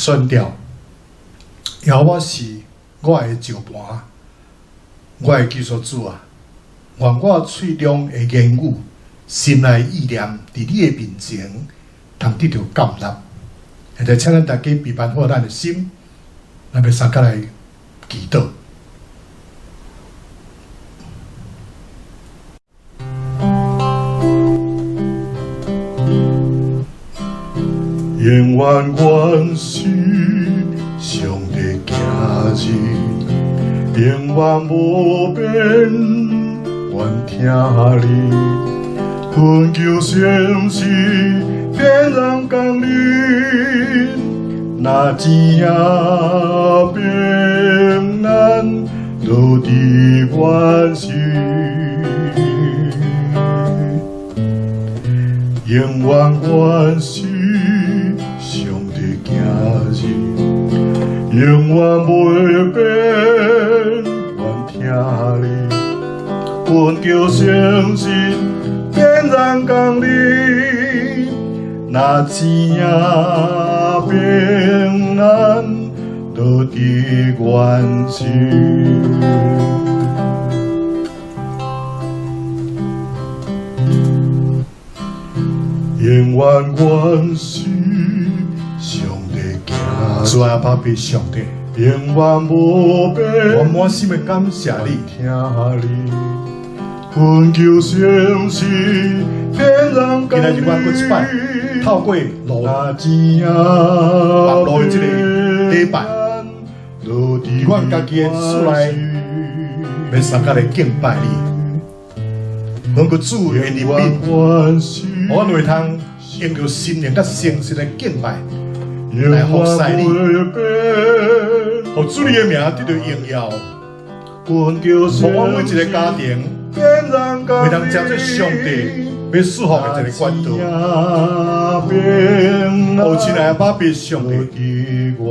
宣告：耶和華是我的石磐，我的救贖主啊！願我喙中的言語、心內意念，佇你的面前，通得著甘納。現在請咱大家備辦好咱的心，咱欲相共來祈禱。永遠原是上帝囝兒，永遠無變，願聽你，懇求誠實，天然降臨，若錢仔平安，落佇阮心。永遠原是上帝囝兒，永遠袂變，願聽你，懇求誠實，天然降臨，若錢仔平安，落佇阮心。永遠原是上帝囝兒，主啊，阿爸上帝，永遠無變，我滿心的感謝你，聽你，懇求誠實，天然今仔日阮閣一擺透過路網路的這個禮拜，佇阮家己的厝內，欲相共來敬拜你。阮閣主的憐憫，予阮會通用著心靈佮誠實來敬拜，來服侍你，予主你的名得著榮耀，予阮每一个家庭會通成做上帝欲賜福的一个管道。哦，親愛的阿爸上帝，懇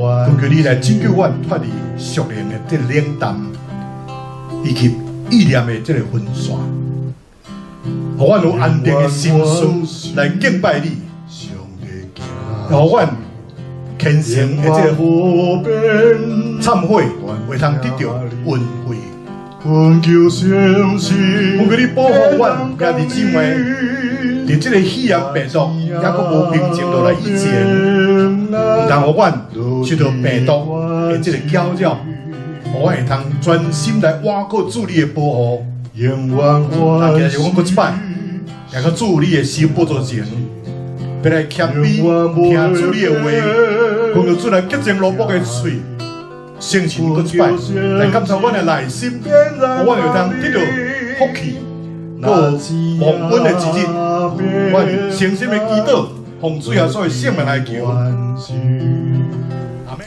求你來拯救阮脫離屬靈的這个冷淡，以及意念的這个分散。予阮有安定的心思來敬拜你，予阮虔誠的這个懺悔會通得著恩惠。懇求你保護阮兄弟姊妹，佇這个肺炎病毒猶閣無平靜落來以前，毋通予阮受著病毒的這个攪擾，予阮會通專心來倚靠主你的保護。但今日阮閣一擺，也閣主你的施恩寶座前，欲來謙卑聽主你的話，懇求主來潔淨奴僕的喙，聖神閣一擺來感受阮的內心，予阮會通得著福氣，閣有蒙恩的之日，阮誠心的祈禱，奉主耶穌的聖名來求。阿們。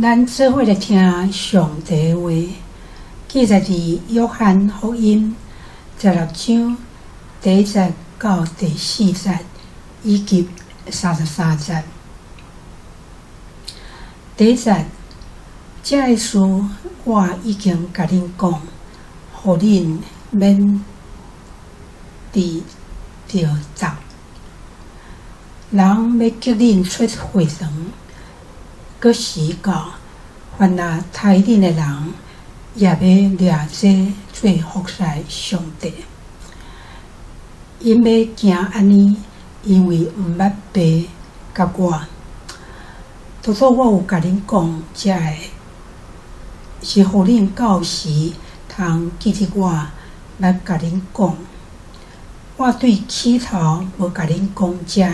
咱做伙來聽上帝的話。記載佇約翰福音16章第一節到第四節以及33節。第一節，這个事我已經共恁講，予恁免得著責。人欲激恁出會堂，閣時到，凡若刣恁的人，也欲掠這做服侍上帝。𪜶欲行按呢，因為毋捌爸佮我。拄拄我有共恁講這个，是予恁到時通記得我捌共恁講。我對起頭無共恁講這个，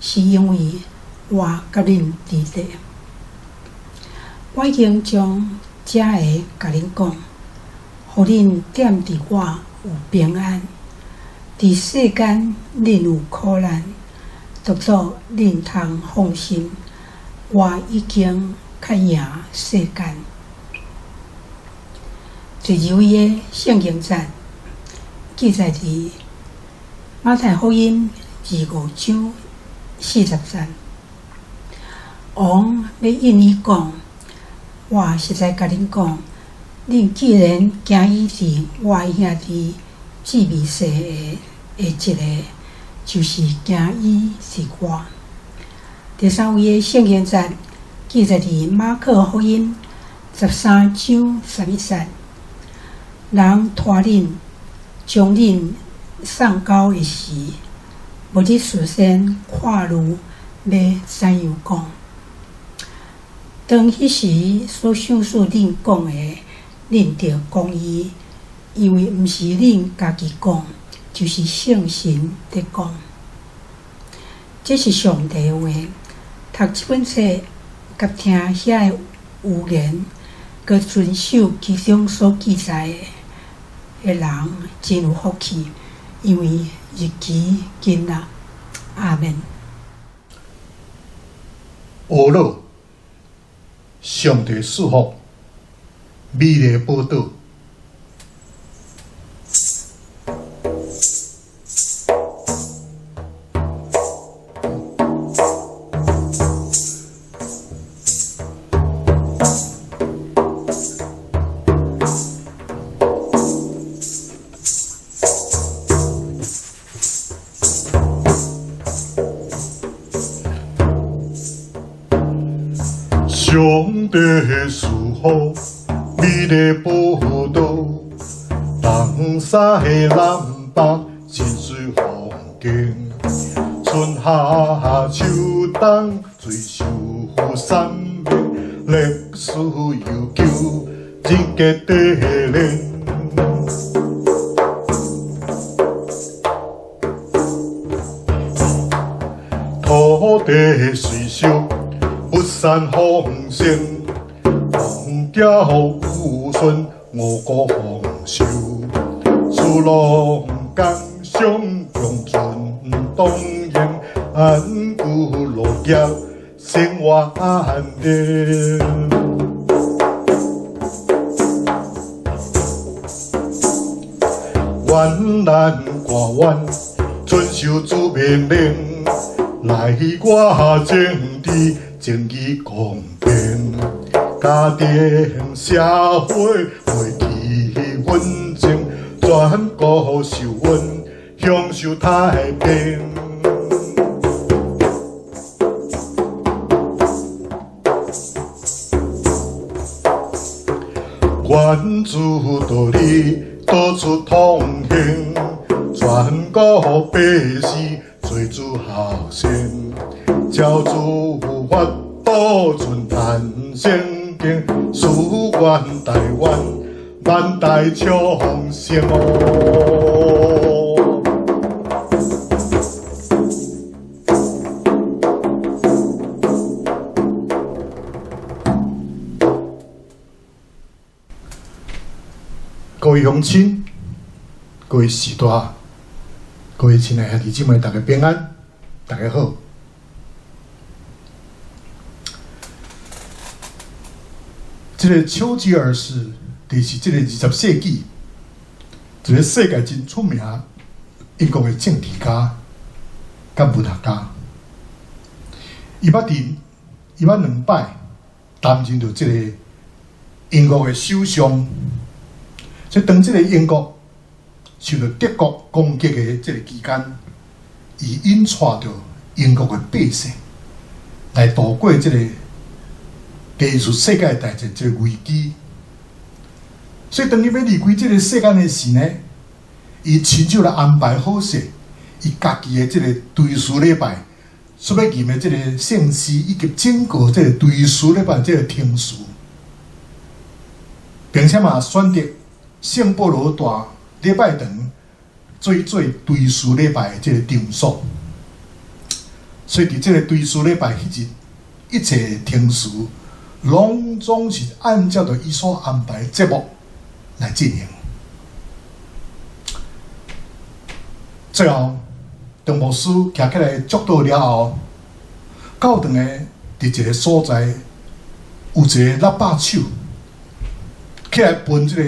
是因為我佮恁佇咧。我已經將這个共恁講，予恁踮佇我有平安。佇世間恁有苦難，獨獨恁通放心，我已經較贏世間。第二位的聖經節記載佇馬太福音25章40節。王欲應伊講：我實在共恁講，恁既然行醫治我的兄弟姊妹細的一个，就是行醫治我。第三位的聖經節。記載佇馬可福音13章11節。人拖恁、將恁送交的時，無得事先看慮欲怎樣講。當彼時所賞賜恁講的，恁著講伊，因為毋是恁家己講，就是聖神佇講。這是上帝話。讀這本冊，佮聽遐的預言，閣遵守其中所記載的人，真有福氣，因為日期近啦。阿們。呵咾，上帝賜福，美麗寶島。上帝賜福，美麗寶島，東西南北真水風景，春夏秋冬水秀山明，歷史悠久，人傑地靈。土地水秀，物產豐盛，風調雨順，五穀豐收，士農工商共存當榮，安居樂業生活安定。願咱歌願遵守主命令，內外政治正義公平，家庭社會和氣穩定，全國受穩，享受太平。願主道理到處通行，全國百姓做主孝心，照主法度遵壇聖經，誓願台灣萬代長盛哦。各位鄉親，各位序大，各位親愛兄弟姊妹，大家平安，大家好。這個丘吉爾是，就是這個20世紀，一個世界真出名英國的政治家佮文學家。伊捌兩擺擔任著這個英國的首相。所以當這個英國受到德國攻擊的這個期間，伊引帶著英國的百姓來度過這個第二次世界大戰這個危機。所以當伊欲離開這個世間的時呢，伊親手來安排好勢，伊家己的這個追思禮拜，所欲吟的這個聖詩，以及整個這個追思禮拜這個程序，並且嘛選擇聖保羅大禮拜堂做追思禮拜的這個場所。所以佇這個追思禮拜彼日，一切程序攏總是按照著伊所安排的節目來進行。最後，當牧師徛起來祝禱了後，教堂的佇一個所在有一個喇叭手起來分這個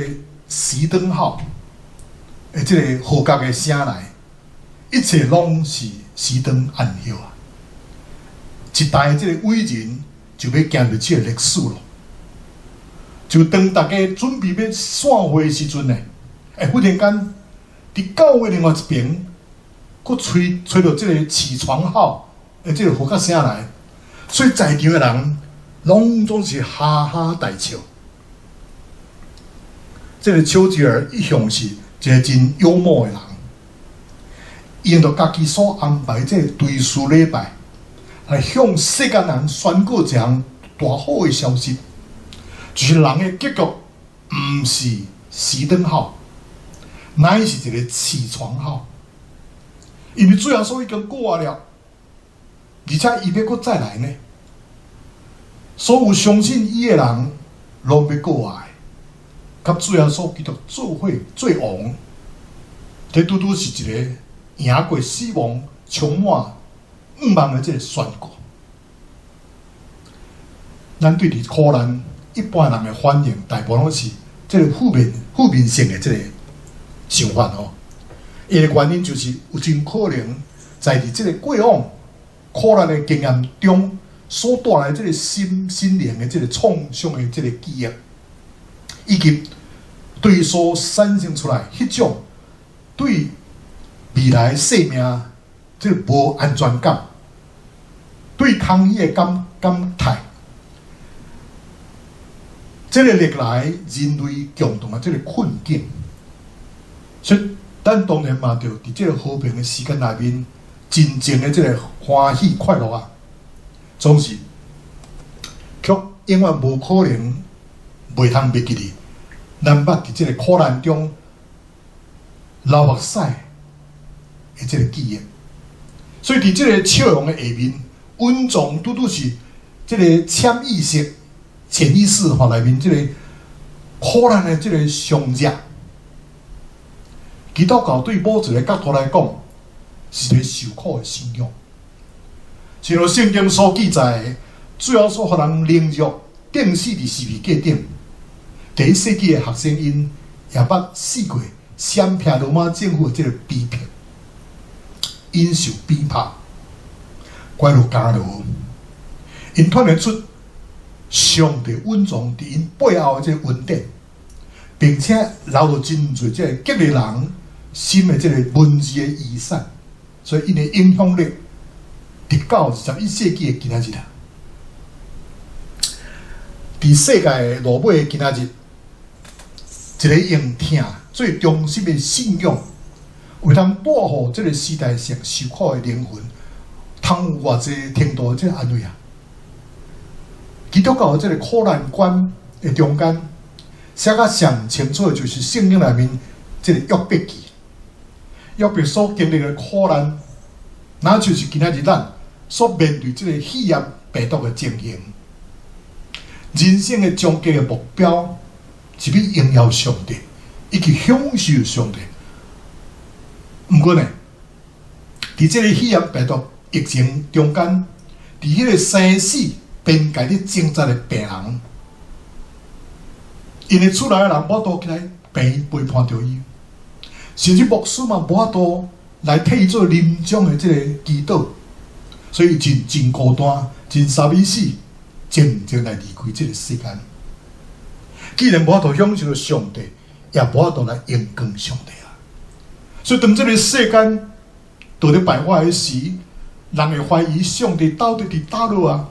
熄燈號的這個號角的聲來，一切攏是熄燈暗歇啊！一代這個偉人就欲行入這個歷史咯。就當大家準備欲散會的時陣呢，忽然間佇教會另外一邊，閣吹著這個起床號的這個號角聲來，所以在場的人攏總是哈哈大笑。這个丘吉爾一向是一个真幽默的人，伊用著家己所安排這个追思禮拜，來向世間人宣告一項大好的消息，就是人的結局毋是熄燈號，乃是一个起床號。因為主耶穌已經過了，而且伊欲閣再來呢。所有相信伊的人，攏欲過來，佮主耶穌基督做伙做王。這拄拄是一个贏過死亡、充滿願望的這个宣告。咱對佇苦難，一般人的反應，大部分攏是這个負面性的這个想法哦。伊的原因就是有真可能在佇這个過往苦難的經驗中所帶來這个心靈的這个創傷的這个記憶，以及對所產生出來彼種對未來生命這个無安全感，對空虛的感態，這个歷來人類共同的這个困境，所以咱當然嘛，著佇這个和平的時間內面，真正的這个歡喜快樂啊，總是卻永遠無可能袂通袂記得，咱捌佇這个苦難中流目屎的這个記憶。所以佇這个笑容的下面，隱藏拄拄是這个潛意識吼內面這个苦難的這个傷跡。基督教對某一个角度來講，是一个受苦的信仰。正如聖經所記載的，主耶穌予人凌辱、釘死佇十字架頂。第一世紀的學生𪜶也捌試過閃避羅馬政府的這个逼迫，𪜶受逼迫，拐入監牢，𪜶看得出上帝隱藏佇𪜶背後的這个恩典，並且留落真濟這个激勵人心的這个文字的遺產，所以𪜶的影響力直到21世紀的今仔日啊！佇世界落尾的今仔日，一个用疼做中心的信仰，會當帶予這个時代上受苦的靈魂，通有偌濟程度的這个安慰啊！基督教的這个苦難觀的中間，寫甲上清楚的就是聖經內面這个約伯記。約伯所經歷的苦難，若就是今仔日咱所面對這个肺炎病毒的情形。人生的終極的目標是欲榮耀上帝，以及享受上帝。毋過呢，佇這个肺炎病毒疫情中間，佇彼个生死邊界咧掙扎的病人，𪜶的厝內的人無法度起來病院陪伴著伊，甚至牧師嘛無法度來替伊做臨終的這个祈禱，所以真真孤單，真三暝死，靜靜來離開這个世間。既然無法度享受上帝，也無法度來榮光上帝啊！所以當這个世間道德敗壞的時，人會懷疑上帝到底佇佗落啊？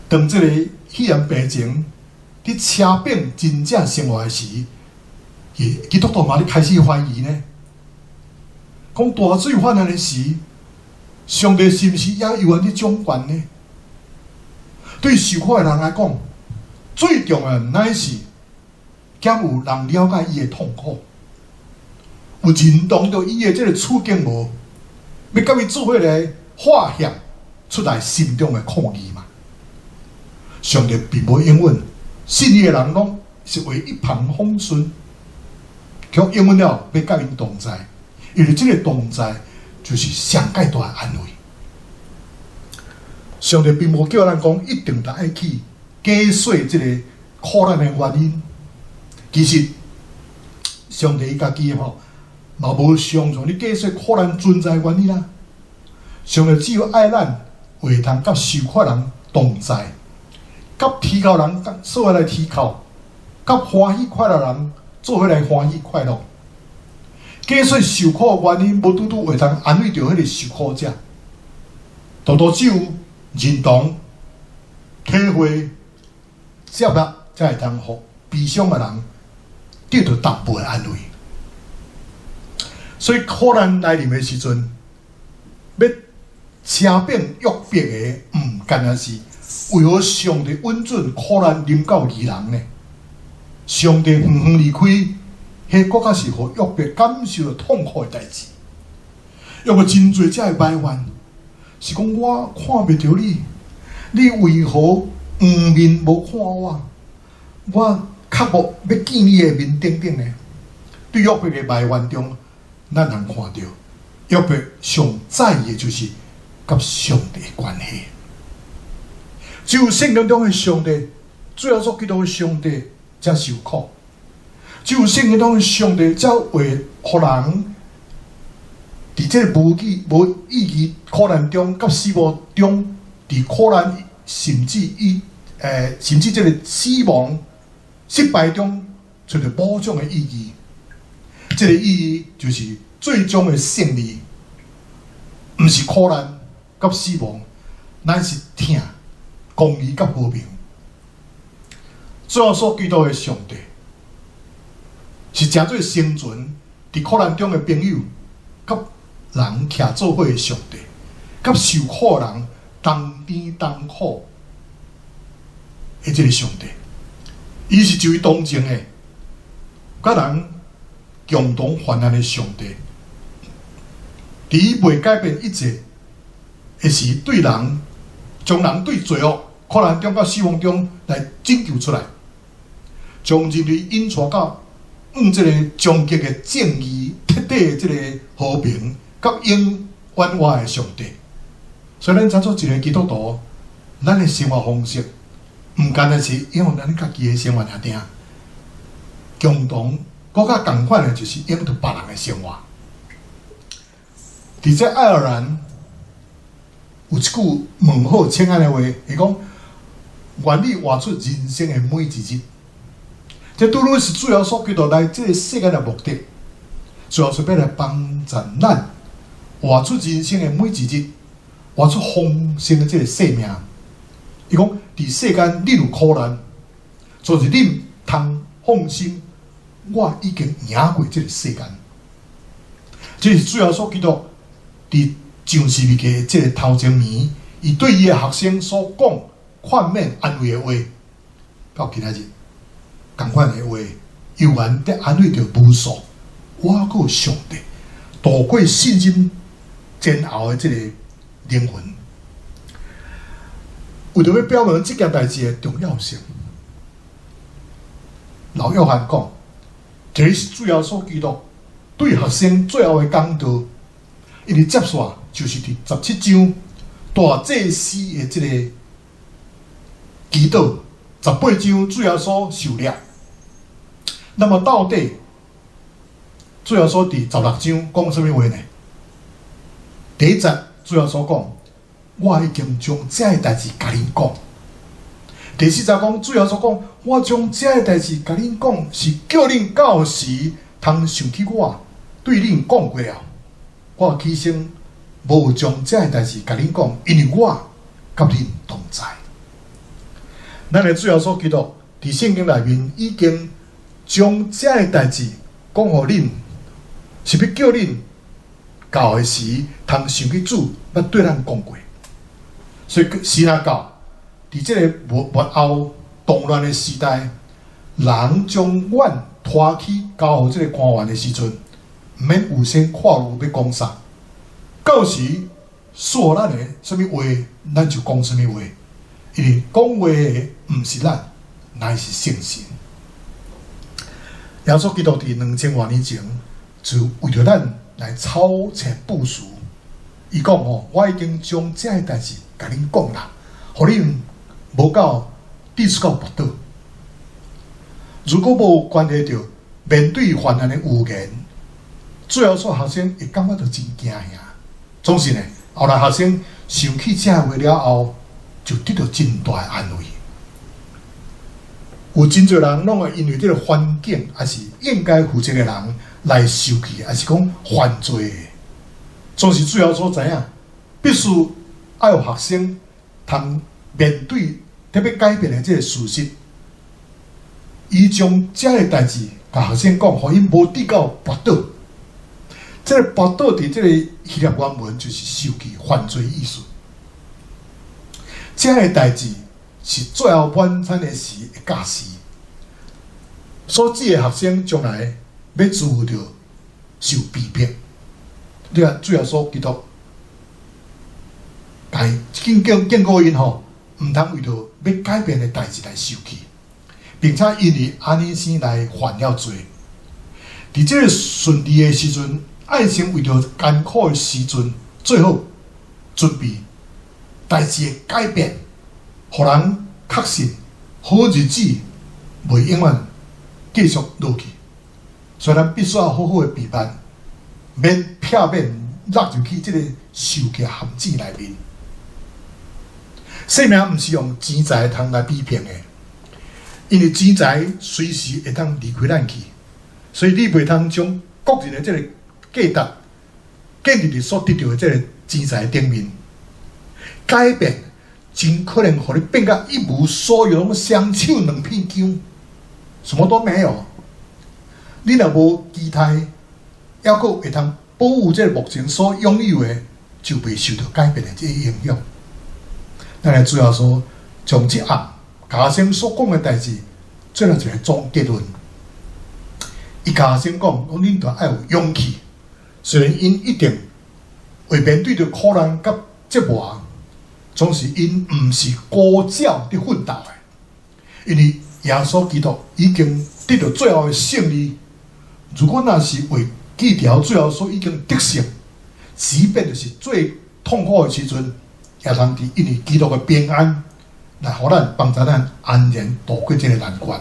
當這个肺炎病情佇車變真正生活的時，基督徒嘛咧開始懷疑呢？講大水泛濫的時，上帝是毋是也猶原佇掌權呢？對受苦的人來講，最重要的乃是敢有人了解伊的痛苦，有認同著伊的這个處境無？欲佮伊做伙來化現出來心中的抗議嘛？上帝並無應允，信伊的人攏是為一帆風順，卻應允了欲佮𪜶同在，因為這个同在就是上蓋大的安慰。上帝並無叫咱講一定著愛去解說這个苦難的原因。其實，上帝伊家己吼嘛無常常咧解說苦難存在的原因啦。上帝只有愛咱，會通佮受苦人同在，佮啼哭人做伙來啼哭，佮歡喜快樂人做伙來歡喜快樂。解說受苦的原因，無拄拄會通安慰著彼个受苦者，獨獨只有認同，體會接納，才會通予悲傷的人得著淡薄的安慰。所以苦難來臨的時陣，欲車扁約伯的，毋干焦是為何上帝允准苦難臨到義人呢？上帝遠遠離開，彼閣較是予約伯感受著痛苦的代誌。約伯真濟這个埋怨，是講我看袂著你，你為何黃面無看我？我渴慕欲見你的面等等呢？對約伯的埋怨中，咱通看著約伯上在意的就是佮上帝的關係。只有聖經中的上帝，主耶穌基督的上帝才受苦；只有聖經中的上帝才會予人佇這个無意無意義苦難中，佮死亡中，佇苦難甚至這个死亡失敗中，揣著某種的意義。這个意義就是最終的勝利，毋是苦難佮死亡，乃是疼、公義佮和平。主耶穌基督的上帝是誠做生存佇苦難中的朋友，佮人徛做伙的上帝，佮受苦的人同甜同苦的這个上帝，伊是一位同情的，佮人共同患難的上帝。佇伊袂改變一切的時，對人將人對罪惡、苦難中佮死亡中來拯救出來，將人類引帶到向這个終極的正義、徹底的這个和平佮永遠活的上帝。所以，咱當做一个基督徒，咱的生活方式，毋干焦是影響咱家己的生活爾爾，共同閣較仝款的，就是影響著別人的生活。佇這愛爾蘭有一句問好請安的話，伊講：願你活出人生的每一日。這拄拄是主耶穌基督來這个世間的目的，主耶穌欲來幫助咱活出人生的每一日，活出豐盛的這个生命。伊講：佇世間恁有苦難，就是恁通放心，我已經贏過這个世間。這是主耶穌基督佇上十字架這个頭前暝，伊對伊的學生所講勸勉安慰的話，到今仔日，仝款的話，猶原佇安慰著無數倚靠上帝度過信心煎熬的這个靈魂。為著欲表明這件代誌的重要性，老約翰講，這是主耶穌基督對學生最後的講道，因為接續就是佇17章大祭司的這个祈禱，18章主耶穌受掠。那麼到底主耶穌佇16章講啥物話呢？第一節主耶穌講：我已經將這个代誌共恁講。第四節講，主耶穌講：我將這个代誌共恁講，是叫恁到時通想起我對恁講過了。我起先無將這个代誌共恁講，因為我佮恁同在。咱的主耶穌基督佇聖經內面已經將這个代誌講予恁，是欲叫恁到彼時通想起主捌對咱講過。所以時若到，佇這个末後動亂的時代，人將阮拖去交予這个官員的時陣，毋免預先看有欲講啥。到時賜予咱的啥物話，咱就講啥物話。因為講話的毋是咱，乃是聖神。耶穌基督佇2000外年前，就為著咱來操前部署。伊講吼，我已經將這个代誌共恁講啦，予恁無到跌出到跋倒。如果無關係著面對患難的預言，主耶穌學生會感覺著真驚嚇。總是呢，後來學生想起這話了後，就得著真大的安慰。有真濟人攏會因為這个環境，抑是應該負責的人來受氣，抑是講犯罪的。總是主耶穌知影，必須愛予學生通面對特別改變的這个事實，伊將這个代誌共學生講，予𪜶無得到跋倒。這个跋倒佇這个希臘原文就是受氣犯罪意思。這个代誌是最後晚餐的時的教示，所指的學生將來欲遭著受逼迫。對啊，主耶穌基督，共警告𪜶吼，毋通為著欲改變的代誌來受氣，並且因為按呢生來犯了罪。佇這个順利的時陣，愛先為著艱苦的時陣，做好準備。代誌會改變，予人確信好日子袂永遠繼續落去，所以咱必須要好好的備辦，免避免落入去這个受氣陷阱內面。生命毋是用錢財通來比拼的，因為錢財隨時會當離開咱去，所以你袂通將個人的這个價值建立佇所得著的這个錢財頂面。改變真可能予你變甲一無所有，雙手兩片薑，什麼都沒有。你若無期待，猶閣會通保有這个目前所擁有的，就袂受著改變的這个影響。咱來主耶穌將這暗共學生所講的代誌做了一个總結論。伊共學生講，講恁著愛有勇氣，雖然𪜶一定會面對著苦難佮折磨，總是𪜶毋是孤腳佇奮鬥的，因為耶穌基督已經得著最後的勝利。如果若是會記著主耶穌已經得勝，即便就是最痛苦的時陣，也通佇因為基督的平安來予咱幫助咱安然度過這个難關。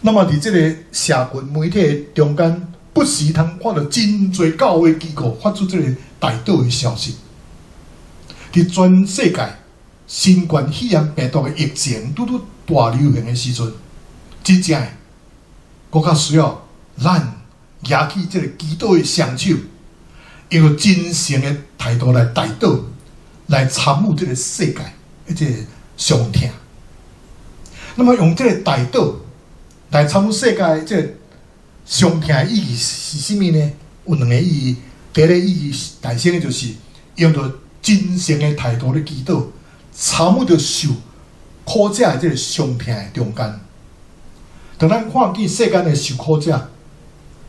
那麼佇這个社群媒體的中間，不時通看著真濟教會機構發出這个代禱的消息。佇全世界新冠肺炎病毒的疫情拄拄大流行的時陣，真正的閣較需要咱舉起這个祈禱的雙手，用真誠的態度來代禱，來參與這个世界的這个傷痛。那麼用這个代禱來參與世界的這个傷痛的意義是啥物呢？有兩個意義。第一个意義，大先的就是用著真誠的態度咧祈禱，參與著受苦者的這个傷痛的中間。當咱看見世間的受苦者，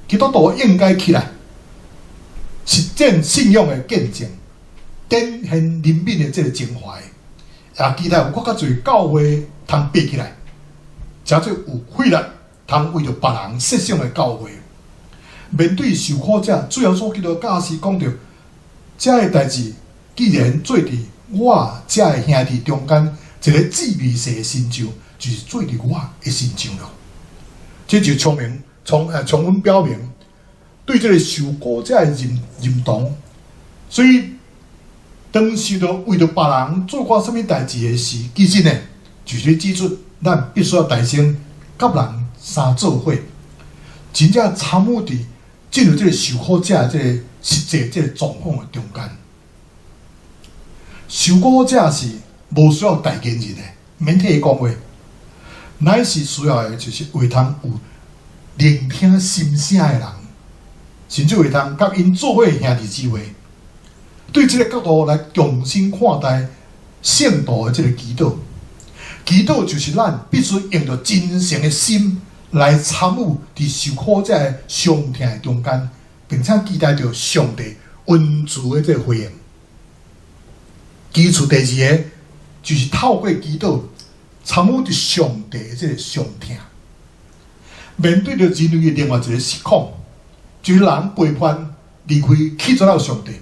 基督徒應該起來實踐信仰的見證，展現憐憫的這个情懷，也期待有閣較濟教會通爬起來，成做有血力通為著別人設想的教會。面對受苦者，主耶穌基督教示講著，這个代誌既然做佇我這个兄弟中間一个至微細的成就，就是做佇我的身上了。這就充明充充分表明對這个受苦者的認同。所以，當受著為著別人做過啥物代誌的時，其實呢，就是指出咱必須要提升佮人相做伙，真正參與佇進入這个受苦者的這个實際這个狀況的中間。受苦者是無需要代言人的，免替伊講話，乃是需要的，就是會通有聆聽心聲的人，甚至會通佮𪜶做伙兄弟姊妹，對這个角度來重新看待聖徒的這个祈禱。祈禱就是咱必須用著真誠的心來參與佇受苦者的傷痛的中間，並且期待著上帝恩慈的這个回應。其次，第二个就是透過祈禱參與佇上帝的這个傷痛。面對著人類的另外一个失控，就是人背叛、離開、棄絕了上帝。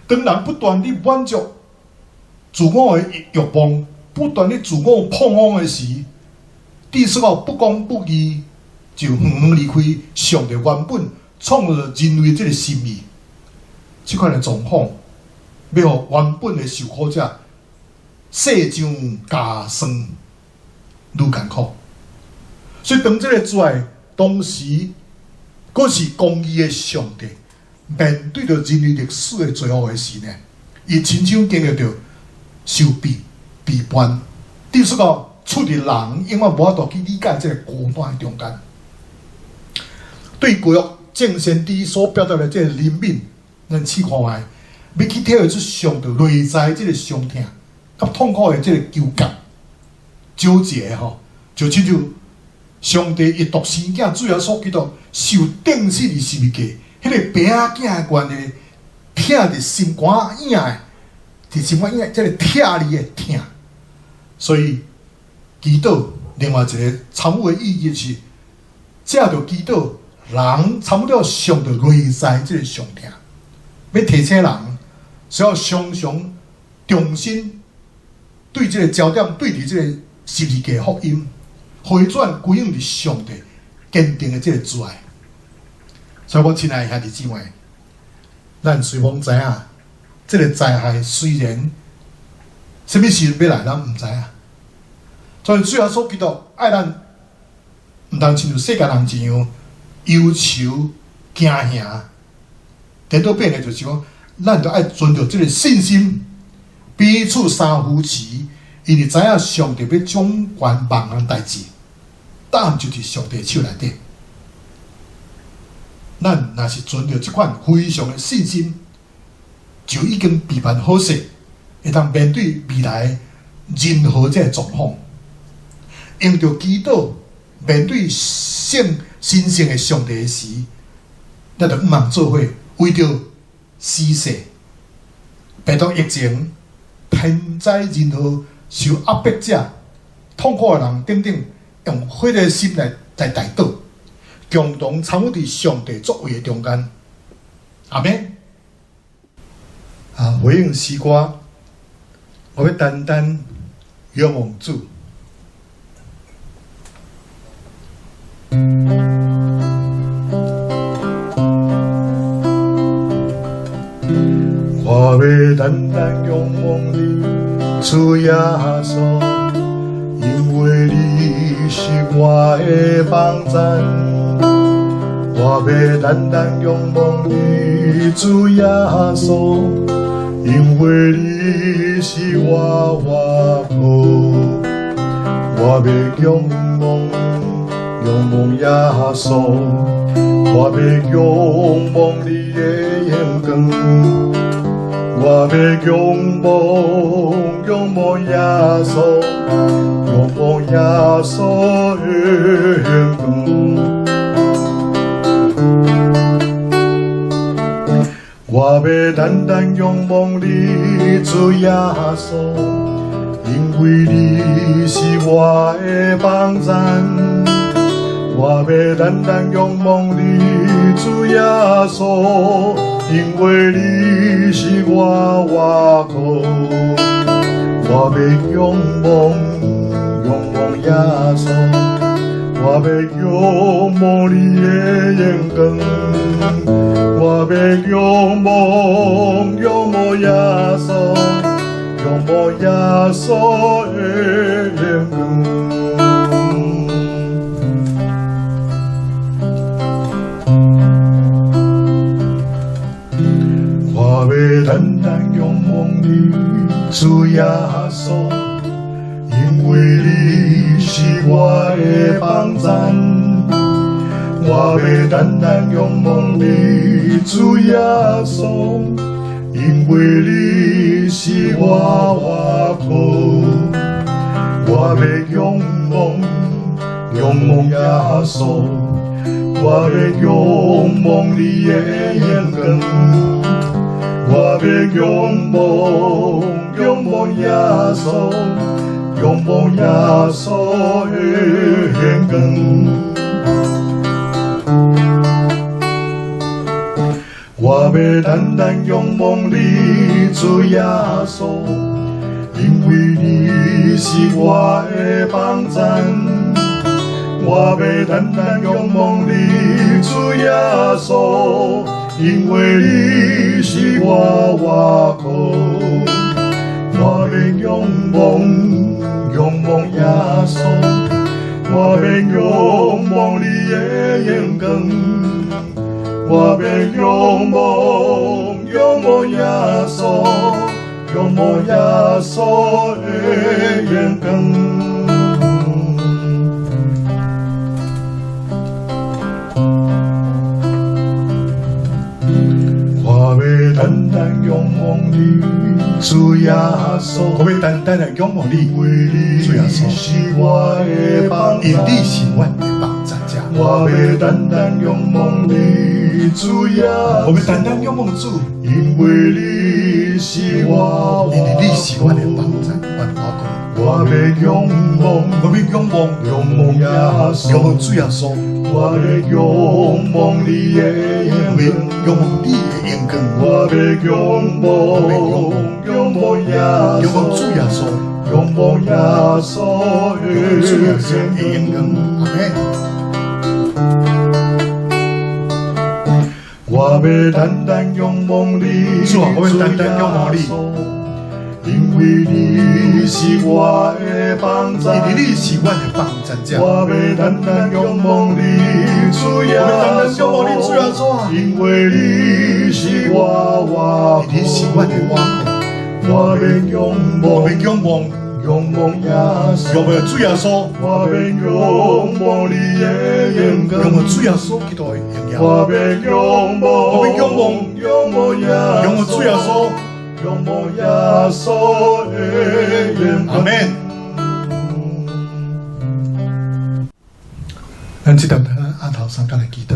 當人不斷地滿足自我的欲望，不斷地自我膨風的時，至少不公不義，就遠遠離開上帝原本創造人類這个心意。這款的狀況，欲予原本的受苦者雪上加霜，愈艱苦。所以當這个罪當時，閣是公義的上帝面對著人類歷史的罪惡的時呢，伊親像經歷著受被陪伴，就是講出佇人永遠無法度去理解這個孤單的中間。對舊約眾先知所表達的這個憐憫，咱試看覓，欲去體會出上帝內在這個傷痛、佮痛苦的這個糾結、糾結吼，就親像上帝伊獨生囝主耶穌基督受釘死佇十字架，彼個爸仔囝的關係，疼佇心肝仔的，佇心肝仔這個疼你的疼。所以祈禱另外一個參與的意義是，藉著祈禱，人參與著上帝內在這個傷痛，欲提醒人需要常常重新對這個焦點對佇這個十字架福音，回轉歸向佇上帝堅定的這個主愛。所以我親愛的兄弟姊妹，咱雖罔知影，這個災害雖然啥物時陣欲來，咱毋知影。所以主耶穌基督愛咱，毋通親像世間人一樣憂愁驚嚇。顛倒變的就是講，咱著愛存著這個信心，彼此相扶持，因為知影上帝欲掌權萬項代誌，答案就佇上帝手內底。咱若是存著這款非常的信心，就已經備辦好勢，會當面對未來任何這個狀況。用著祈禱面對聖神聖的上帝時，咱就毋通做伙為著時勢、病毒疫情、天災人禍、受壓迫者、痛苦的人等等，用火熱的心來代禱，共同參與佇上帝作為的中間。阿們。啊，回應詩歌，我欲單單仰望主。我欲單單仰望你，主耶穌，因為你是我的幫贊。我欲單單仰望你，主耶穌，因為你是我倚靠。我欲仰望，仰望耶穌，我欲仰望你的榮光。我欲仰望，仰望耶穌，仰望耶穌的榮光。我欲單單仰望你，主耶穌，因為你是我的幫贊。我欲單單仰望你，主耶穌，因為你是我倚靠。我欲仰望，仰望耶穌，我欲仰望你的榮光。我欲仰望，仰望耶穌，仰望耶穌的榮光。我欲單單仰望你，主耶穌，因為你是我的幫贊。我欲單單仰望你，主耶穌，因為你是我倚靠。我欲仰望，仰望耶穌，我欲仰望你的榮光。我欲仰望，仰望耶穌，仰望耶穌的榮光。我欲單單仰望你，主耶穌，因為你是我的幫贊。我欲單單仰望你，主耶穌，因為你是我倚靠。我欲仰望，仰望耶穌，我欲仰望你的榮光。我欲仰望，仰望耶穌，仰仰望耶穌的榮光。我欲單單仰望你，主耶穌。我欲單單來仰望你，主耶穌。是我的幫因你是阮的幫助者。我欲單單仰望你，主耶穌。我欲單單仰望主，因為你是我，因為你是阮的幫助，阮我講。我欲仰望，我欲仰望，仰望耶穌，仰望主耶穌。我欲仰望你的榮我欲仰望你的榮光。我欲仰望，仰望耶穌，仰望主耶穌，仰望耶穌的主耶穌的榮光。阿們。我欲單單仰望你，主啊，我欲單單仰望你，因為你是我的幫助，因為你是阮的幫助者。我欲單單仰望你，主耶穌，我欲單單仰望你，主耶穌啊，因為你是我倚靠，你是阮的倚靠。我欲仰望，我欲仰望，仰望耶穌，仰望主耶穌，我欲仰望你的榮光，仰望主耶穌基督的榮耀。我欲仰望，我欲仰望，仰望耶穌，仰望主耶穌，仰望耶穌的榮光。阿們。咱這條阿頭三工來祈禱。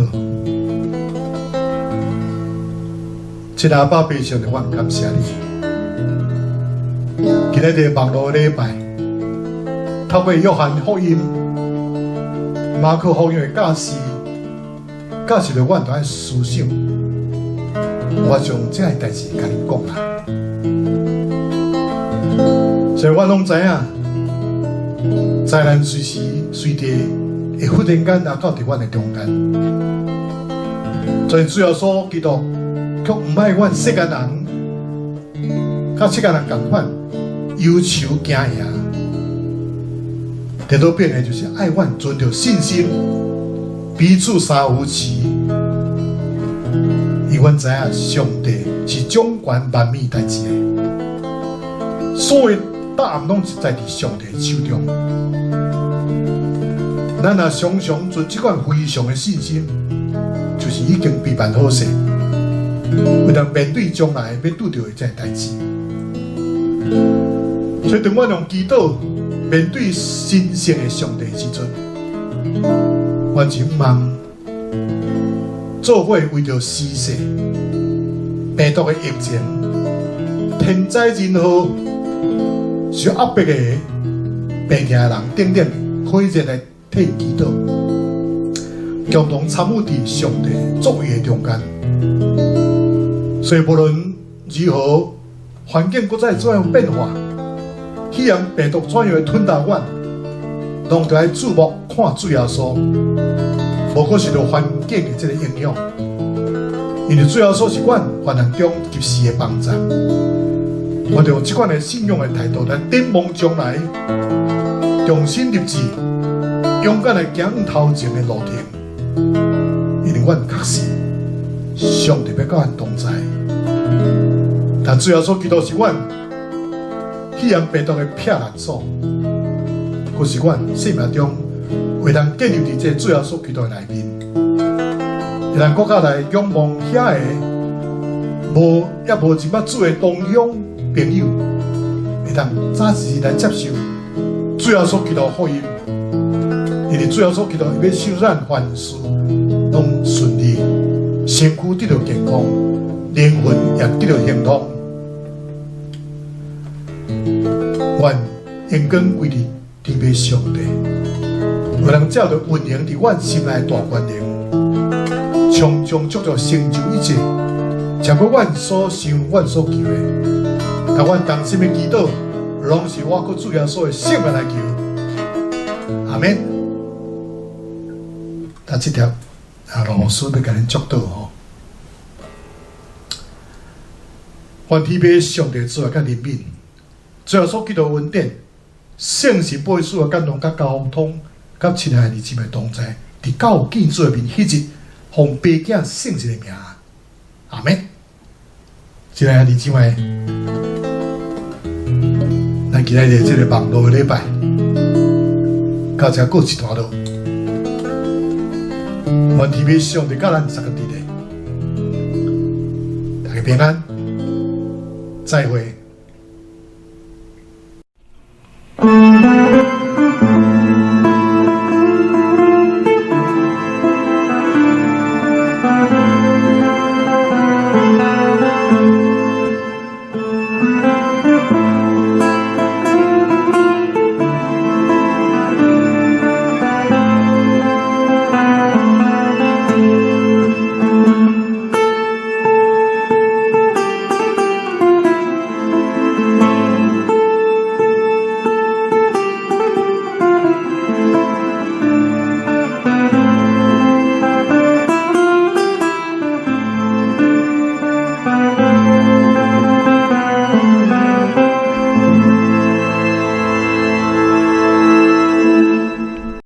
親愛的阿爸父上帝，我感謝你。今日佇網路禮拜，透過約翰福音、馬可福音的教示，教示著阮著愛思想，我將這个代誌共恁講啦。所以我攏知影，災難隨時隨地會忽然間來到佇阮的中間。所以主耶穌基督卻毋愛阮世間人，佮世間人仝款，憂愁驚惶。顛倒變的就是愛阮存著信心，彼此相扶持。因為阮知影上帝是掌權萬物代誌的，所有答案攏是在佇上帝手中。咱若常常存這款非常的信心，就是已經備辦好勢，為了面對將來欲拄著的這个代誌。所以當阮用祈禱面對神聖的上帝時陣，阮就毋做伙為著時勢、病毒的疫情、天災人禍、受壓迫的病痛的人等等，火熱來替祈禱，共同參與佇上帝作為的中間。所以無論如何，環境閣再怎樣變化，肺炎病毒怎樣會吞噬阮，攏著愛注目看主耶穌，無閣受著環境的這个影響。因為主耶穌是阮患難中及時的幫助。我著用這款的信仰的態度來展望將來，重新立志，勇敢來行頭前的路程。因為阮確信上帝欲佮阮同在。但主耶穌基督是阮肺炎病毒的避難所，閣是阮生命中會當建立佇這主耶穌基督的內面，會當閣較來仰望遐个無猶無認捌主的同鄉朋友，會當早時來接受主耶穌基督的福音，因為主耶穌基督伊欲使咱凡事攏順利，身軀得著健康，靈魂也得著亨通。願榮光歸佇天父上帝，有人照著運行佇阮心內大權能，充充足足成就一切，超過阮所想、阮所求的。但阮同心的祈禱，攏是我閣主耶穌的聖名來求。阿們。但這條啊，羅牧師欲共恁祝禱吼。願天父上帝慈愛佮憐憫，主耶穌基督恩典，聖神保惠師的感動佮交通，佮親愛的姊妹同在，佇到見主的面彼日，奉爸囝聖神的名，阿們。親愛的姊妹，今仔日這个網路的禮拜，到這告一段落。願天父上帝佮咱三個佇咧，大家平安，再會。